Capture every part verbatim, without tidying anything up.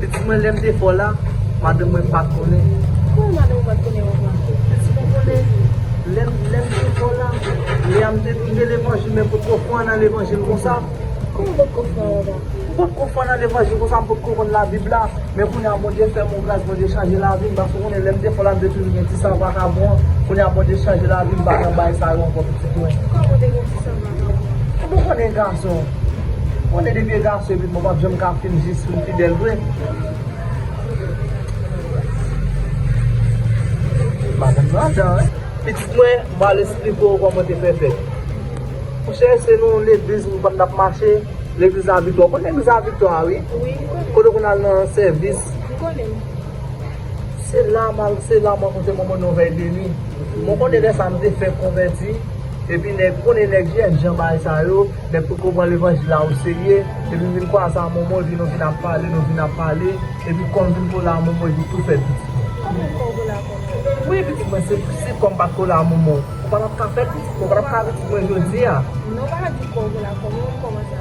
Pitit mwen, lè m te fè w la, madanm mwen pa t konnen. Kòman madanm ou pa t konnen, papa? Pitit mwen konnen, lè m, lè m te fè w la, lè a m te vin de levanjil, men potko fè w nan levanjil konsa. Kòman potko fè w, papa? M potko fè w nan levanjil konsa, m potko konn Labib la. Men kounye a, Bondye fè m yon gras, Bondye chanje lavi m, paske w konnen, lè m te fè w la, m te toujou gen ti san vakabon an. Kounye a, Bondye chanje lavi m, m pa nan bagay sa yo ankò, pitit mwen. Kòman w te gen ti san vakabon? Ou konnen gason. Ou konnen depi e gason epi mwen p ap janm ka fin jis fin fidèl vre. Madanm nan adan, wi. Pitit mwen, m pral esplike w kòman te fè fèt. Monchè, se nan yon legliz nou konn ap mache, legliz Laviktwa. Ou konn legliz Laviktwa, wi? Wi, m konnen. Kote w konn al nan sèvis. M konnen. Se la m al, se la m rankontre manman nou vèy de nwi. Mwen konnen lè sa m te fèk konvèti, epi nèg, konnen nèg jèn jan bagay sa yo, nèg poko pran levanjil la oserye, epi m vin kwaze a manman, epi nou vin ap pale, nou vin ap pale, epi kò m vin kole a manman, epi tou fèt pitit mwen. Kòman kò w kole a manman? Wi, pitit mwen, se, si kò m pa t kole a manman, ou pa t ap ka fèt pitit mwen, ou pa t ap ka pitit mwen jodi a. Non, ou pa ka di kò w kole a kò m, kòman sa?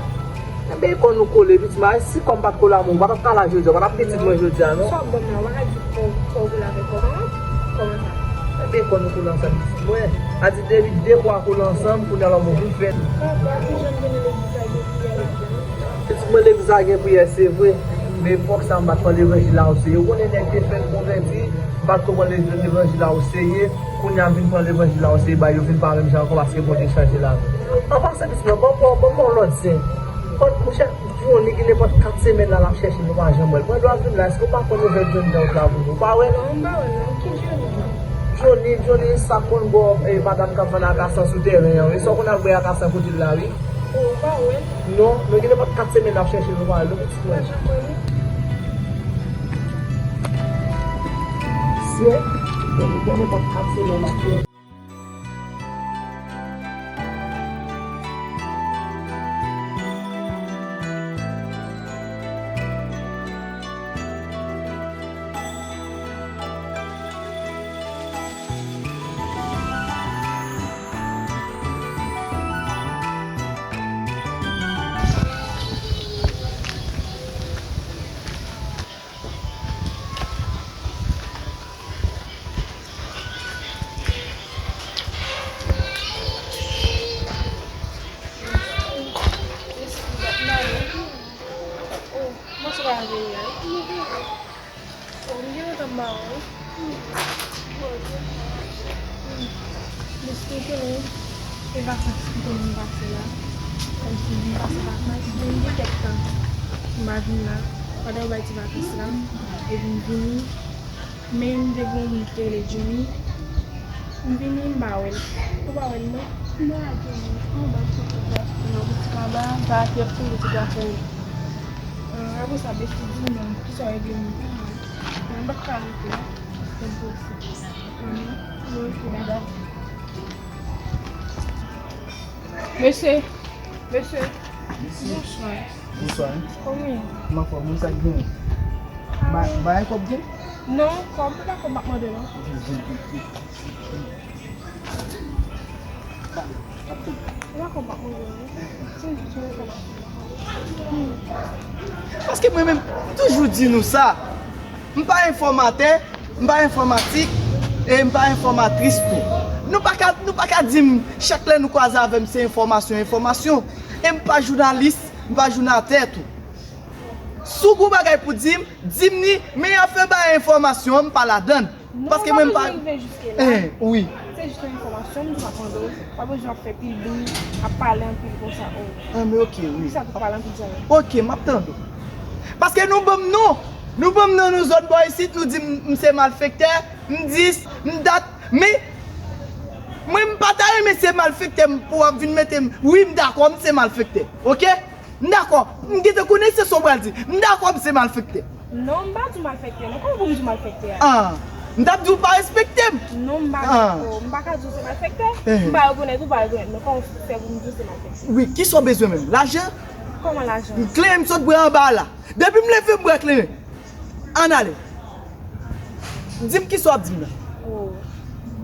Enben, kò nou kole, pitit mwen, si kò m pa t kole a manman, ou pa t ap ka la jodi a, ou pa t ap pitit mwen jodi a, non. Sa w ap ban m la, ou pa ka di kò, kò w kole avèk kò manman? Kòman sa? Enben, kò nou kole ansanm, pitit mwen. A di depi de kò a kole ansanm, kounye a lanmou vin fèt. Papa, kijan m konnen legliz la gen priyè ladan l? Pitit mwen, legliz la gen priyè, se vre. Men epòk sa, m pa t pran levanjil la oserye. Ou konnen nèg te fèk konvèti, m pa t ko pran lev-, levanjil la oserye. Kounye a, m vin pran levanjil la oserye, bagay yo vin pa menm jan ankò paske Bondye chanje lavi m. An pasan, pitit mwen, ban m, ban m yon lòt zen. Kot, monchè, Johnny, gen nenpòt kat semèn la, l ap chèche m, nou pa janm wè l. Mwen dwa vin la, èske w pa konn nouvèl Johnny nan wout la pou nou? Ou pa wè l? Non, m pa wè l, non. Ki Johnny? Johnny, Johnny, sa konn bò, eh, madanm k ap vann akasan sou tèren an, wi. Sa w konn al bwè akasan kote l la, wi. Oh, m pa wè l. Non, nou gen nenpòt kat semèn n ap chèche l, nou pa wè l, non, pitit mwen. M pa janm wè l, non. Sye, gen, gen nenpòt kat semèn n ap chèche. Oh, mwen se pa vini a. Oh, m gen lontan m pa wè w. Mesye, konnen e vakans ki konnen m pase la. Kòmsi m vin pase vakans, men m gen kèk tan m pa vin la. Pandan yo bay ti vakans la, epi m vini. Men m te gen yon moun ki te rele Johnny. M vini, m pa wè l. Ou pa wè l, non? Non, a Johnny. Anba sou koup la. Nan boutik anba, m pa atrè pou boutik la fèmen. Ah, apre sa, besti di m, kisa w regle m? Mwen pa t ka rete, non. Mwen posib. Mwen rete la. Mesye, mesye, bonswa. Bonswa, hein. Kòman? Kòman fò, moun sa k gen? Ba, ba yon kòb gen? Non, kòb, se pa kòb m ap mande, non. Paske mwen menm, m toujou di nou sa. M pa enfòmatè, m pa enfòmatik, e m pa enfòmatris tou. Nou pa ka, nou pa ka di m, chak lè nou kwaze avè m, se enfòmasyon, enfòmasyon. E m pa jounalis, m pa jounatè tou. Si w gen yon bagay pou di m, di m ni, men afè bay enfòmasyon an, m pa ladann. Non, paske mwen m pa bezwen rive jiske la. Eh, wi. Se jis yon enfòmasyon, m di w ap mande w. Pa bezwen ap fè pil bri, ap pale anpil konsa, oh. Ah, men ok, wi. Poukisa pou pale anpil sa yo? Ok, m ap tande w. Paske nou ban m non. Nou ban m non nou zòn bò isit, nou di m, m se malfektè, m dis, m dat. Men, mwen m pa ta renmen se malfektè m pou w ap vin mete m. Wi, m dakò, m se malfektè. Ok? M dakò. M gentan konnen se sa w pral di. M dakò, m se malfektè. Non, m pa di w malfektè, non. Kòman pou m di w malfektè a? Ah. M t ap di w pa respekte m. Non, m pa Ah. dakò. M pa ka di w se malfektè. Eh. M pa rekonèt ou pa rekonèt mwen. Kòman w fè pou m di w se malfektè? Wi, kisa w bezwen menm? Lajan? Kòman lajan? M kleren m sot bwè anba a la. Depi m leve m bwè kleren. Ann ale. Di m kisa w ap di m la. Oh.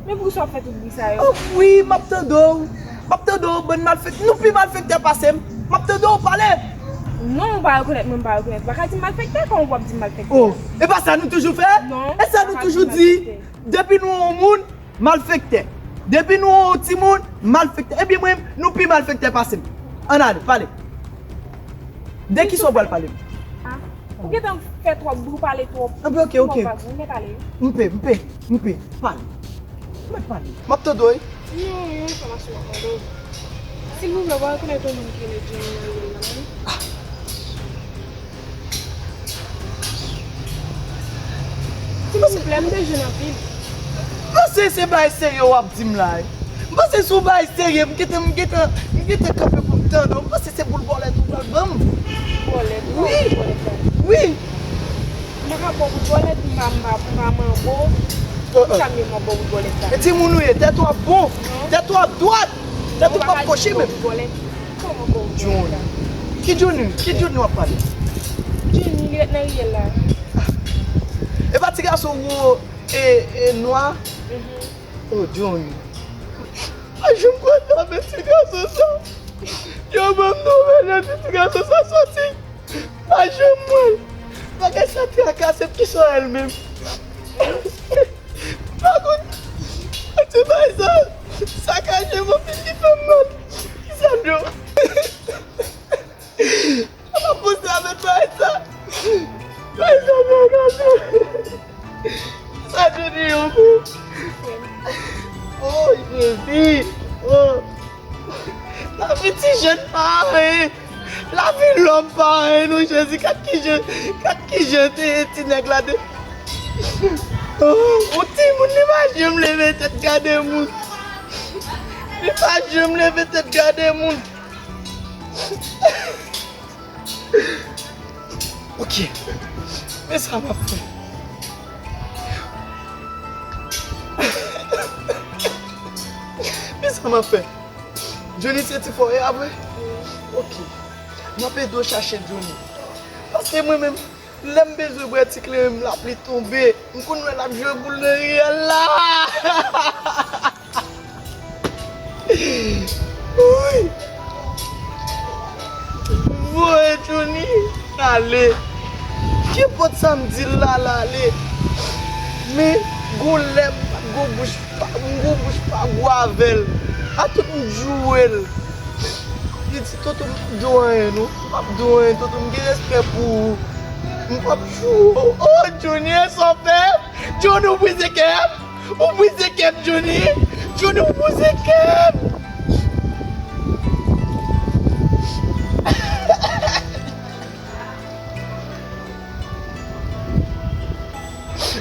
Men poukisa w ap fè tout bri sa yo? Oh, wi, m ap tande w. M ap tande w, bann malfektè. Nou pi malfektè pase m. M ap tande w pale. Non, ou pa rekonèt mwen, m pa rekonèt. Ou pa ka di m malfektè, kòman w ap di m malfektè? Oh, e pa sa nou toujou fè? Non, E sa nou toujou di? Depi nou wè yon moun, malfektè. Depi nou wè yon timoun, malfektè. Ebyen mwen, nou pi malfektè pase m. Ann ale, pale. De kisa w pral pale m? Ah, ou gentan fè twòp bri, ou pale twòp. Anben, oke, oke. Twòp bag, ou mèt ale. M pe, m pe, m pe. Pale. Ou mèt pale. M ap tande w, wi. Non, yon enfòmasyon m ap mande w. Silvouplè, ou pa rekonèt yon moun ki rele Johnny nan riyèl la menm? Silvouplè, m bezwen anpil. M panse se bagay serye w ap di m la, wi. M panse se yon bagay serye, m gentan, m gentan, m gentan kanpe pou m tande w. M panse se boul bòlèt ou pral ban m. Bòlèt? Wi. Bòlèt la. Wi. M pa ka ba w bout bòlèt, m pa, m pa, m pa manbo. Poukisa m ye m ap ba w bout bòlèt la? E timoun ou ye, tèt ou ap bon, tèt ou ap dwat, tèt ou p ap kwochi menm. Kòman ba w bout bòlèt la? Johnny. Ki Johnny? Ki Johnny w ap pale? Johnny, li ret nan riyèl la. E pa ti gason wo e, e nwa? Mhm. Oh, Johnny. Pa janm kwè nan men ti gason sa. Yo ban m nouvèl de ti gason sa soti. Pa janm wè l. Bagay sa trakase m, kisa w wè l menm? Pa konn. Ti bagay sa sakaje m anpil, li fè m mal. Kisa l yo? Sa pa posib avèk bagay sa. Bagay sa pa posib. Sa te di yon kou. Oh, Jezi. Oh. Lavi ti jèn pa anyen. Lavi lòm pa anyen, non, Jezi. Gad ki jan, gad ki jan te, ti nèg la te. Oh, yon timoun, li pa janm leve tèt gade moun. Li pa janm leve tèt gade moun. Ok. Men sa m ap fè. Men sa m ap fè. Johnny se ti fò a vre? Ok. M ap ede w chache Johnny. Paske mwen menm, lè m bezwen bwè ti kleren m, lapli tonbe. M konn wè l ap jwe boul nan riyèl la. Woy! Voye Johnny ale. Kenpòt sa m di l la, l ale. Men, gon lè m pa t gon bouch pa, m gon bouch pa gou avè l. A tout m joure l. Li di, "Toto, m p ap di w anyen, non. M p ap di w anyen, Toto, m gen respè pou ou. M p ap joure w." Oh, Johnny, e sa w fè? Johnny, ou brize kè m. Ou brize kè m, Johnny. Johnny, ou brize kè m.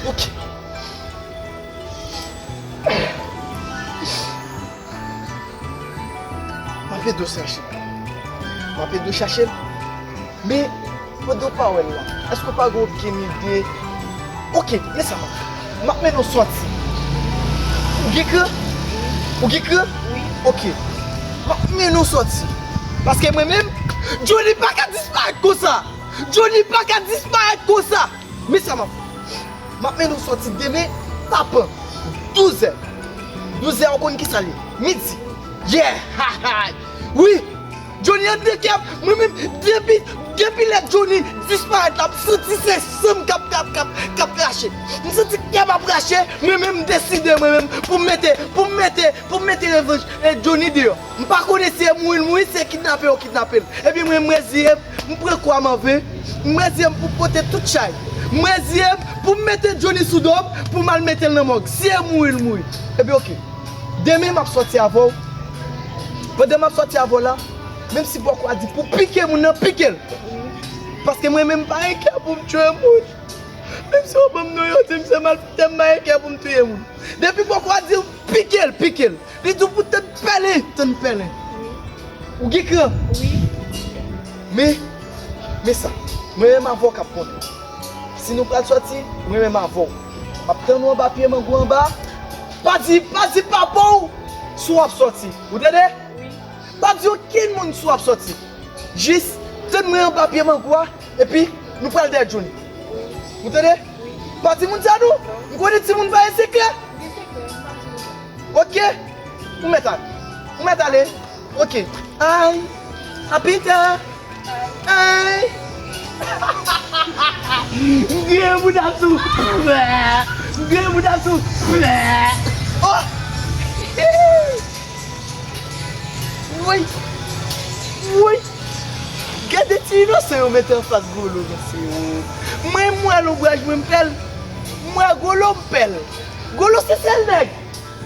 Ok. M ap ede w chache l. M ap ede w chache l. Men, pandan w pa wè l la, èske w pa gen okenn ide? Ok, men sa m ap fè. M ap mennen w sòti. Ou gen kran? Ou gen kran? Wi. Ok. M ap mennen w sòti. Paske mwen menm, Johnny pa ka disparèt konsa. Johnny pa ka disparèt konsa. Men sa m ap fè. M ap mennen w sòti demen, tapan douz è. Douz è, ou konn kisa l ye? Midi. Yeah! Wi! Johnny anndan kè m. Mwen menm, depi, depi lè Johnny disparèt la, m santi se san m k ap, k ap, k ap, k ap rache. M santi kè m ap rache, mwen menm, m deside, mwen menm, pou m mete, pou m mete, pou m mete revanj, e, Johnny deyò. M pa konnen si e mouri l mouri, si e kidnape yo kidnape l. Ebyen mwen, m reziye m, m pran kwa m an ven, m reziye m pou pote tout chay. M reziye m pou m mete Johnny sou do m, pou m al mete l nan mòg. Si e mouri l mouri. Ebyen oke. Demen m ap sòti avè w. Pandan m ap sòti avè w la, menm si bòkò a di pou pike moun nan, pike l. Paske mwen menm m pa gen kè pou m tchwe moun. Menm si yo ban m non yo di m se malfektè, m pa gen kè pou m touye moun. Depi bòkò a di w pike l, pike l. Li di w pou tann pèlen, tann pèlen. Wi. Ou gen kran? Wi. Men, men sa, mwen menm avè w k ap konnen. Si nou pral sòti, mwen menm avè w. M ap tann ou anba pye mango anba. Pa di, pa di papa w si w ap sòti. Ou tande? Wi. Pa di okenn moun si w ap sòti. Jis tann mwen anba pye mango a, epi nou pral dèyè Johnny. Ou tande? Wi. Pa timoun sa nou? M konnen timoun pa gen sekrè. Gen sekrè, m pa di nou. Ok? Ou mèt ale. Ou mèt ale. Ok. Ay. A pita. Ay. M griyen bouda sou. M griyen bouda sou. Oh. Woy. Woy. Gade ti inosan yo mete anfas Golo, mesye. Mwen, m wè lonbraj mwen, m pè l. M wè Golo, m pè l. Golo se sèl nèg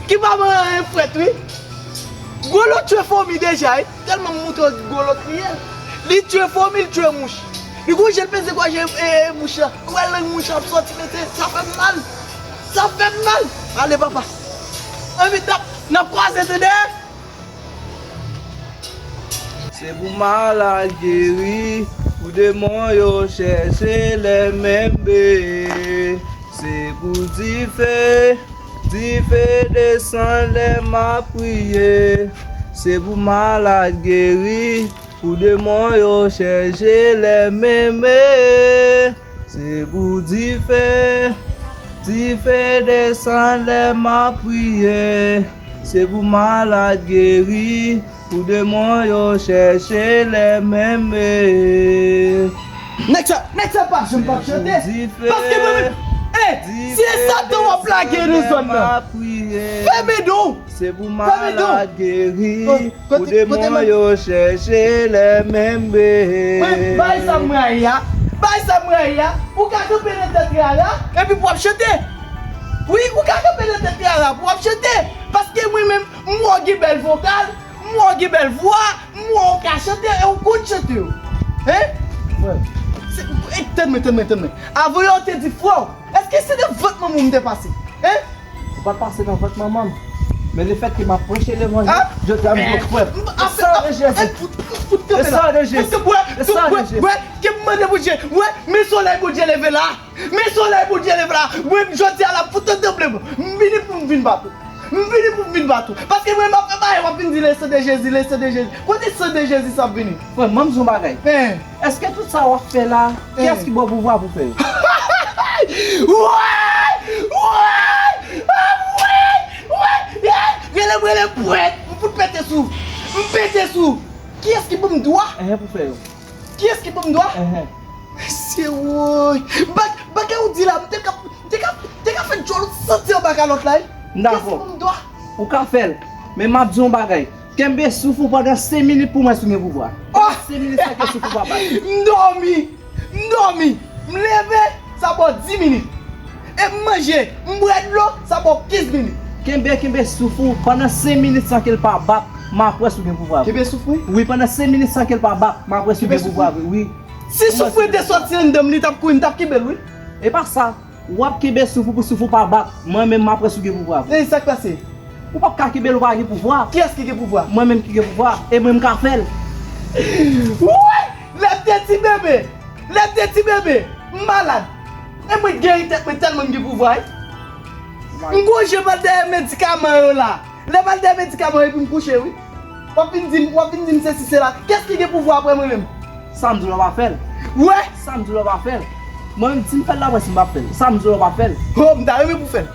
ki pa ban anyen frèt, wi. Golo tchwe fomi deja, wi. Tèlman m moutre w Golo kriye. Li tchwe fomi, li tchwe mouch. Li gon jan l peze gòj e, e, e mouch la. Ou wè lang mouch la ap sòti, mesye. Sa fè m mal. Sa fè m mal. Ale, papa. Anvi tap, n ap kwaze, tande. Se pou malad geri, pou demon yo chèche lè menm be. Se pou dife, dife desann lè m ap priye. Se pou malad geri, pou demon yo chèche lè menm be. Se pou dife, dife desann lè m ap priye. Se pou malad geri, pou demon yo chèche lè menm be. Nèg sa, nèg sa pa janm p ap chante. Paske mwen menm, eh, si e Satan w ap lage nan zòn nan, fèmen do w. Se pou malad geri, pou demon yo chèche lè menm be. Bay sa m rayi a, bay sa m rayi a. Ou ka kanpe nan tèt rara, epi pou w ap chante. Wi, ou ka kanpe nan tèt rara pou w ap chante. Paske mwen menm, m wè w gen bèl vokal, m wè w gen bèl vwa, m wè w ka chante, e w konn chante yo. Hein? Frè. Se, e, tann mwen, tann mwen, tann mwen. Avan yo te di frè w, èske se nan vant manman w m te pase? Hein? Ou pa t pase nan vant manman m. Men lefètke m ap preche levanjil, jodi a m di w frè m. E san de Jezi. E san de Jezi. E san de Jezi. Ke m mande Bondye, wè, men solèy Bondye leve la. Men solèy Bondye leve la. Mwen, jodi a la, pou tande m, m vini pou m vin bat ou. M vini pou m vin bat ou. Paske mwen, m ap fè bagay, w ap vin di le san de Jezi, le san de Jezi. Kote san de Jezi sa ap vini? Frè m, ban m di w yon bagay. Hein. Èske tout sa w ap fè la, kiyès ki ba w pouvwa pou fè yo? Woy! Woy! Woy! Woy! Rele m, rele m pwèt! M fout pete sou! M pete sou! Kiyès ki ban m dwa? Enhen, pou fè yo. Kiyès ki ban m dwa? Enhen. Mesye, woy! Bag-, bagay ou di la, m te ka, m te ka, m te ka fè djòl ou santi anba kalòt la, wi. M dakò. Kiyès ki ban m dwa? Ou ka fè l. Men m ap di w yon bagay. Kenbe souf ou pandan senk minit pou m wè si w gen pouvwa. Pandan senk minit san ke souf ou pa bat. M dòmi, m dòmi, m leve, sa ba w dis minit. E m manje, m bwè dlo, sa ba w kenz minit. Kenbe, kenbe souf ou pandan senk minit san ke l pa bat, m ap wè si w gen pouvwa vre. Kenbe souf mwen? Wi, pandan senk minit san ke l pa bat, m ap wè si w gen pouvwa vre, wi. Si souf mwen te sòti anndan m, li t ap kouri, m t ap kenbe l, wi. E pa sa. W ap kenbe souf ou pou souf ou pa bat. Mwen menm, m ap wè si w gen pouvwa vre. E sa k pase? Ou p ap ka kenbe l, ou pa gen pouvwa. Kiyès ki gen pouvwa? Mwen menm ki gen pouvwa. E mwen, m ka fè l. Woy! Lè m te ti bebe, lè m te ti bebe, m malad. E mwen geri tèt mwen tèlman m gen pouvwa, wi. M gon jan m al dèyè medikaman yo la. Lè m al dèyè medikaman yo epi m kouche, wi. W ap vin di m, w ap vin di m sesi sela. Kiyès ki gen pouvwa apre mwen menm? Sa m di w la w pa fè l. Wè! Sa m di w la w pa fè l. Mwen menm, si m fè l la, mwen si m pa fè l. Sa m di w la w pa fè l. Oh, m ta renmen pou fè l.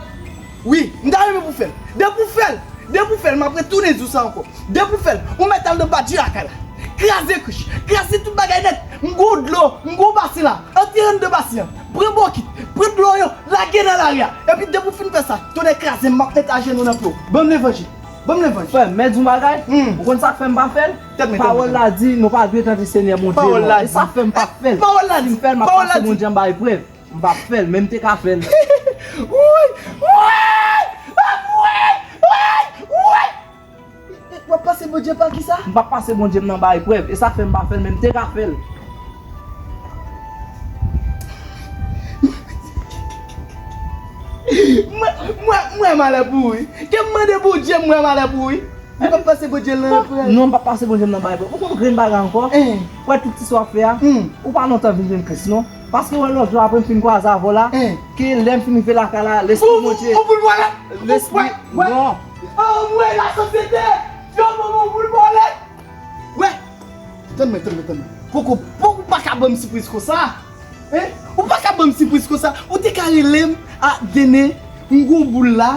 Wi, m ta renmen pou fè l. Depi w fè l, depi w fè l, m ap retounen di w sa ankò. Depi w fè l, ou mèt al nan badji lakay la. Kraze krich, kraze tout bagay nèt. M gon dlo, m gon basen la. Antre anndan basen an. Pran bokit, pran dlo yo, lage nan lari a. Epi depi w fin fè sa, tonnè kraze m, m ap met ajenou nan pye w. Ban m levanjil. Ban m levanjil. Frè m, mèt di w bagay. Hmm. Ou konn sa k fè m pa fè l? Tèt mwen, tèt mwen, tèt mwen. Pawòl la di, nou pa dwe tante Senyè Bondye nou. Pawòl la di. E sa fè m pa fè l. Pawòl la di. Si m fè l, m ap pase Bondye anba eprèv. M p ap fè l, men m te ka fè l. Woy! Woy! Woy! Woy! Woy! E, e, w ap pase Bondye pa kisa? M p ap pase Bondye m nan bay eprèv. E sa k fè m pa fè l, men m te ka fè l. Mwen, mwen, mwen malè pou ou, wi. Ke m mande Bondye, mwen malè pou ou, wi. Li p ap pase Bondye l nan eprèv. Non, m p ap pase Bondye m nan bay eprèv. Ou konn grenn bagay ankò? Hein. Wè tout ti sa w ap fè a? Hmm. Ou pa lontan vin jwenn Kris, non. Paske wè lòt jou apre m fin kwaze avè w la, ke lè m fin rive lakay la, lespri Bondye, lespri, non. Anmwey, lasosyete, yo ban m yon boul bòlèt. Wè, tann mwen, tann mwen, tann mwen. Poko, poko, ou pa ka ban m sipriz konsa. Hein? Ou pa ka ban m sipriz konsa. Ou te ka rele m a Dene, m gon boul la,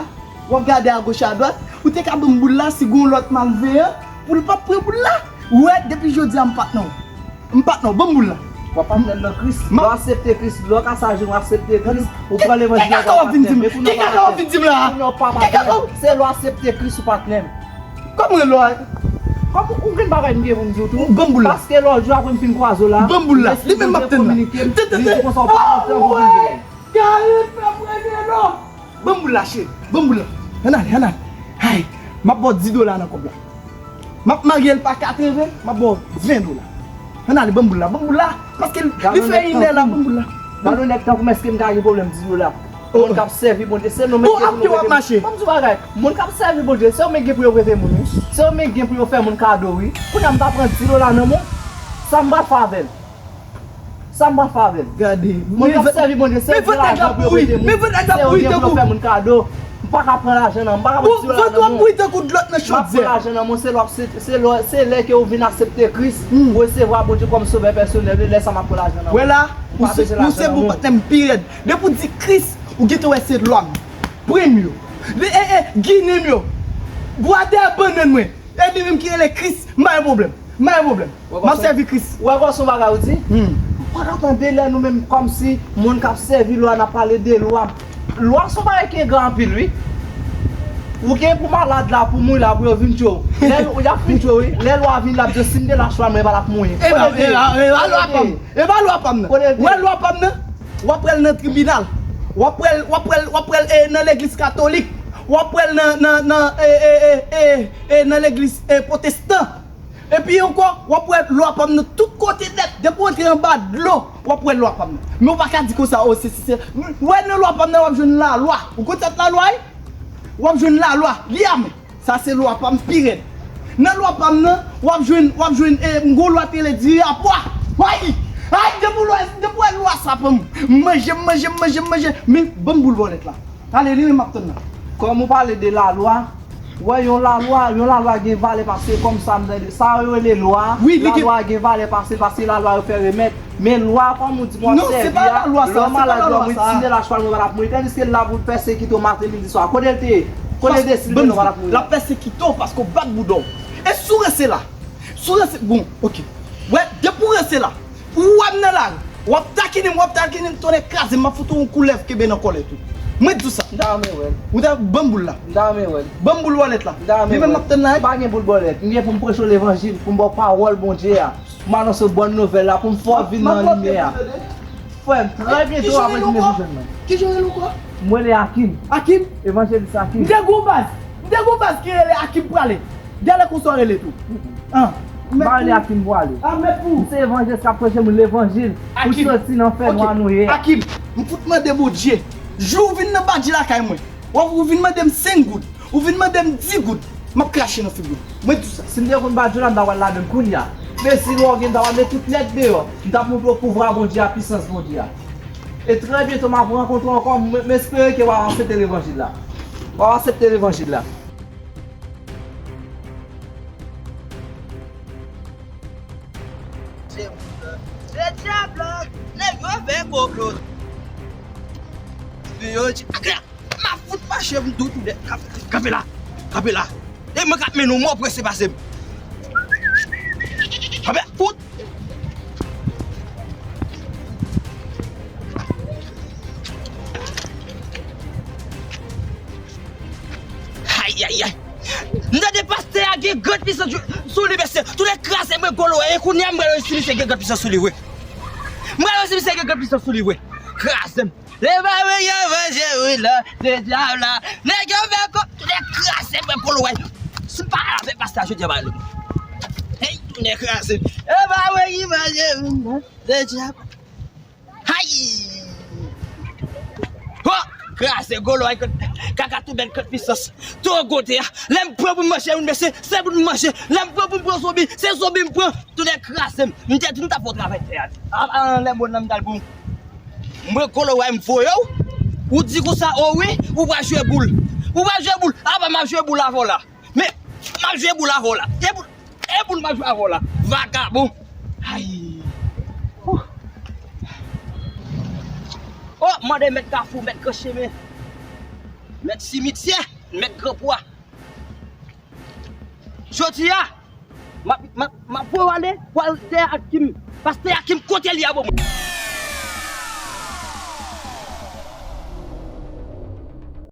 w ap gade agoch adwat. Ou te ka ban m boul la si gon lòt malveyan pou l pa pran boul la. Ou wè, depi jodi a m pa t nan w. M pa t nan w. Ban m boul la. W ap patnè m nan Kris. Lè w aksepte Kris, lè w kase ajenou w aksepte Kris, ou pran levanjil la, w ap patnè m. Men kounye a w pa patnè m. Kounye a w pa patnè m. Se lè w aksepte Kris ou patnè m. Kòman lè w a... Kòman ou gen bagay m gen pou m di w tou? Ban m boul la. Paske lòt jou apre m fin kwaze w la, lespri Bondye kominike m, li di konsa w pa antre pou vin jwenn. Kare fè premye non. Ban m boul la, cheri. Ban m boul la. Ann ale, ann ale. Ay, m ap ba w dis dola nan kòb la. M ap marye l pa katreven, m ap ba w ven dola. Ann ale, ban m boul la, ban m boul la. Paske li fè inè la, ban m boul la. Gade yon nèg tankou m, èske m ta gen pwoblèm dis dola? Moun k ap sèvi Bondye, se nou menm gen pou nou prete moun. Ban m di w bagay, moun k ap sèvi Bondye, se yo menm gen pou yo prete moun, wi. Se yo menm gen pou yo fè moun kado, wi. Kounye a m ta pran dis dola nan men w, sa m pral fè avè l? Sa m pral fè avè l? Gade. Moun k ap sèvi Bondye, se yo gen lajan pou yo prete moun. Se yo gen pou yo fè moun kado. M pa ka pran lajan nan men w. M pa ka pran dis dola nan men w. M ap pran lajan nan men w, se lè w ap se, se lè, se lè ke ou vin aksepte Kris, ou resevwa Bondye kòm sovè pèsonèl, e lè sa m ap pran lajan nan men w. Wè la, ou se, ou se bon patnè m pi rèd. Depi w di Kris, ou gentan wè se lwa m. Pwen m yo. E, e, e, ginen m yo. Bwadè bannann mwen. E li menm ki rele Kris, m pa gen pwoblèm. M pa gen pwoblèm. M ap sèvi Kris. Ou wè, gòson, bagay ou di? M pa ka tande lè nou menm kòmsi moun k ap sèvi lwa, n ap pale de lwa. Lwa se yon bagay ki engra anpil, wi. Ou gen pou malad la, pou mouri la, pou yo vin tchwe w. Lè y ap vin tchwe w, wi. Lè lwa vin, l ap di w, si m te lach lwa, mwen pa t ap mouri. E pa, e pa, e pa lwa pa m. E pa lwa pa m nan. Wè lwa pa m nan. W ap wè l nan tribinal. W ap wè l, w ap wè l, w ap wè l, e, nan legliz katolik. W ap wè l nan, nan, nan, e, e, e, e, e, nan legliz, e, pwotestan. Epi ankò, w ap wè lwa pa m nan tout kote nèt. Depi w antre anba dlo, w ap wè lwa pa m nan. Men w pa ka di konsa, o, se, se, se. Wè nan lwa pa m nan, w ap jwenn lalwa. Ou konn sa k lalwa ye? W ap jwenn lalwa. Li a men. Sa se lwa pa m pi rèd. Nan lwa pa m nan, w ap jwenn, w ap jwenn, e, m gon lwa ki rele diri a pwa. Ay! Ay, depi w wè, depi w wè lwa sa pa m. M manje, m manje, m manje, m manje. Men, ban m boul bòlèt la. Ale, li menm m ap tann nan. Kòm ou pale de lalwa, wè, yon lalwa, yon lalwa gen valè pase kòm sa m tande. Sa yo rele lwa, lalwa gen valè pase, pase lalwa yo fè remèt. Men lwa, kòm ou di m w ap sèvi a, lè w malad, lè w mouri, si m te lach lwa, mwen pa t ap mouri. Tandiske l la pou l pèsekite w maten, midi, swa. Kote l te ye? Kote l te si l te, mwen pa t ap mouri. L ap pèsekite w paske w bat bouda w. E si w ranse la? Si w ranse, bon, oke. Wè, depi w ranse la, ou wè m nan lari, w ap takinen m, w ap takinen m, tonnè kraze m, m ap fout ou yon koulèv kenbe nan kòlèt ou. Mwen di w sa. M ta renmen wè l. Ou ta ban m boul la. M ta renmen wè l. Ban m boul bòlèt la. M ta renmen wè l. Li menm m ap tann la, wi. M pa gen boul bòlèt. M gen pou m preche w levanjil, pou m ba w pawòl Bondye a. M anonse w bòn nouvèl la pou m fè w vin nan limyè a. Frè m, trè byento w ap retounen pou jwenn mwen. Kijan w rele ankò? Mwen rele Akim. Akim? Evanjelis Akim. M te gon baz. M te gon baz ki rele Akim Prale. Genlè konsa w rele tou. M pa rele Akim Prale. M se evanjelis k ap preche moun levanjil pou soti nan fènwa nou ye a. Akim, m fout mande Bondye. Jou w vin nan badji lakay mwen. W ap, ou vin mande m senk goud. Ou vin mande m dis goud. M ap krache nan figi w. Mwen di w sa. Si m te konn badji w la, m ta pral ladan l kounye a. Men si lwa w gen, m ta pral met tout nèg deyò. M t ap montre w pouvwa Bondye a, pisans Bondye a. E trè byento, m ap rankontre w ankò. M, m espere ke w ap aksepte levanjil la. W ap aksepte levanjil la. Se dyab la. Nèg yo fè konplo. Yo di, ak la. M ap fout mache m tou tou de. Kanpe la. Kanpe la. E mwen k ap mennen w mò prese pase m. Kanpe la. Fout. Ayayay. M tande pastè a gen grann pisans sou li, mesye. Tounen kraze mwen golo. E kounye a m pral wè si misye gen grann pisans sou li vre. M pral wè si misye gen grann pisans sou li vre. Kraze m. Leve avèk yo, manje wi la, se dyab la. Nèg yo fè kò, tounen kraze mwen golo, wè. Si m pa avèk pastè a jodi a, pa ale. Hey, tounen kraze. Leve avèk yo, manje wi la, se dyab. Hay! Ho! Kraze golo, ay, kaka tou bèl, grann pisans. Tou gote a. Lè m pran pou m manje, wi, mesye, se pou m manje. Lè m pran pou m pran zonbi, se zonbi m pran. Tounen kraze m. M te di m t ap fè w travay tè a. A, a, anlè mòn nan, m t al pran. Mwen kolo wè m voye w. Ou di konsa, o wi, ou pral jwe boul. Ou pral jwe boul. Apa m ap jwe boul avè w la. Men, m ap jwe boul avè w la. E boul, e boul m ap jwe avè w la. Vagabon. Ay. Ouh. Oh, mande mèt kafou, mèt gran chemen. Mèt simityè, mèt gran bwa. Jodi a, m ap, m ap, m ap voye w ale, pou al dèyè Akim. Pastè Akim, kote l ye a, bon?